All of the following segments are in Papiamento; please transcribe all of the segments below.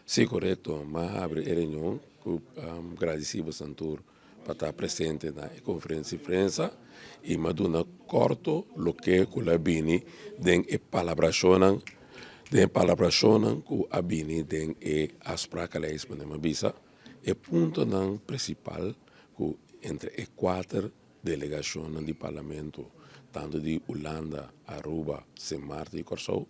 Si, korekto. M'a habri e reunion ku gradisí boso tur pa ta presente na e konferensia di prensa i m'a duna kòrto loke ku lo a bini den e palabrashonnan den e palabrashonnan ku a bini den e afsprakenlijst. Manera m'a bisa e puntonan prinsipal ku entre e kuater Delegashonnan di Parlamento, tantu di Hulanda, Aruba, Sint Maarten i Kòrsou,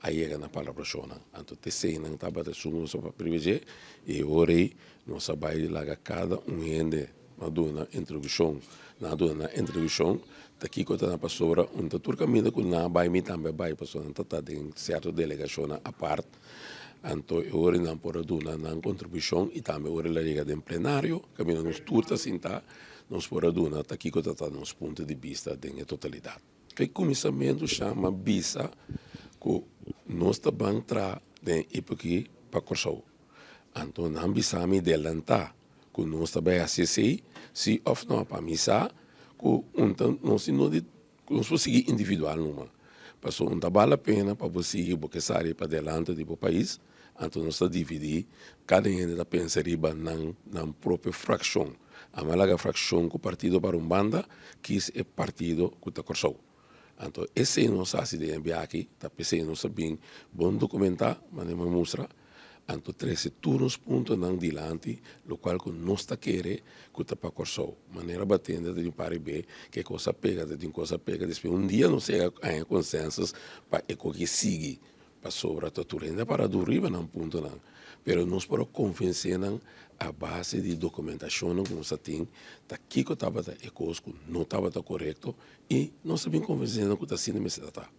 a yega na palabrashonnan. Anto t'esei nan tabata esun ku nos a papia dje, i e ora ei nos a bai laga kada un hende a duna introdukshon. Nan a duna nan introdukshon ta kiko ta nan pasobra un ta tur kaminda ku nan a bai mi tambe a bai pasobra nan ta ta den sierto delegashonnan apart. Anto e ora ei nan por a duna nan kontribushon i tambe ora el a yega den plenario kaminda nos tur ta sinta. Nos por a duna ta kiko ta ta nos punto di bista den e totalidat. E kuminsamentu shama bisa ku nos ta ban tra den ipiki pa Kòrsou. Anto nan bisa mi delantá ku nos ta bai hasi esei, si òf nò. Pa mi sa ku un ta nos tin no di nos por sigui individual numa. Pasobra un ta bal la pena pa bo sigui bo ke sali pa delante di bo pais, anto nos ta dividí, kada hende ta pensa riba nan nan propio frakshon. Amo a laga frakshon ku partido para un banda, kis e partido ku ta Kòrsou. Anto esei nos a hasi den e biaha aki, ta p'esei nos a bin bon dokumentá, manera mi a mustra. Anto trese tur nos puntonan dilanti lokual ku nos ta kere ku ta pa Kòrsou. Manera batende ta tin par i be ke kos a pega, ta tin kos a pega. Despues un dia nos yega haña konsensus pa e koki sigui pasobra ta tur hende a para duru riba nan puntonan. Pero nos por a konvensé nan a base di dokumentashonnan ku nos a tin ta kiko tabata e kos ku no tabata korekto i nos a bin konvensé nan ku ta asina mester ta ta.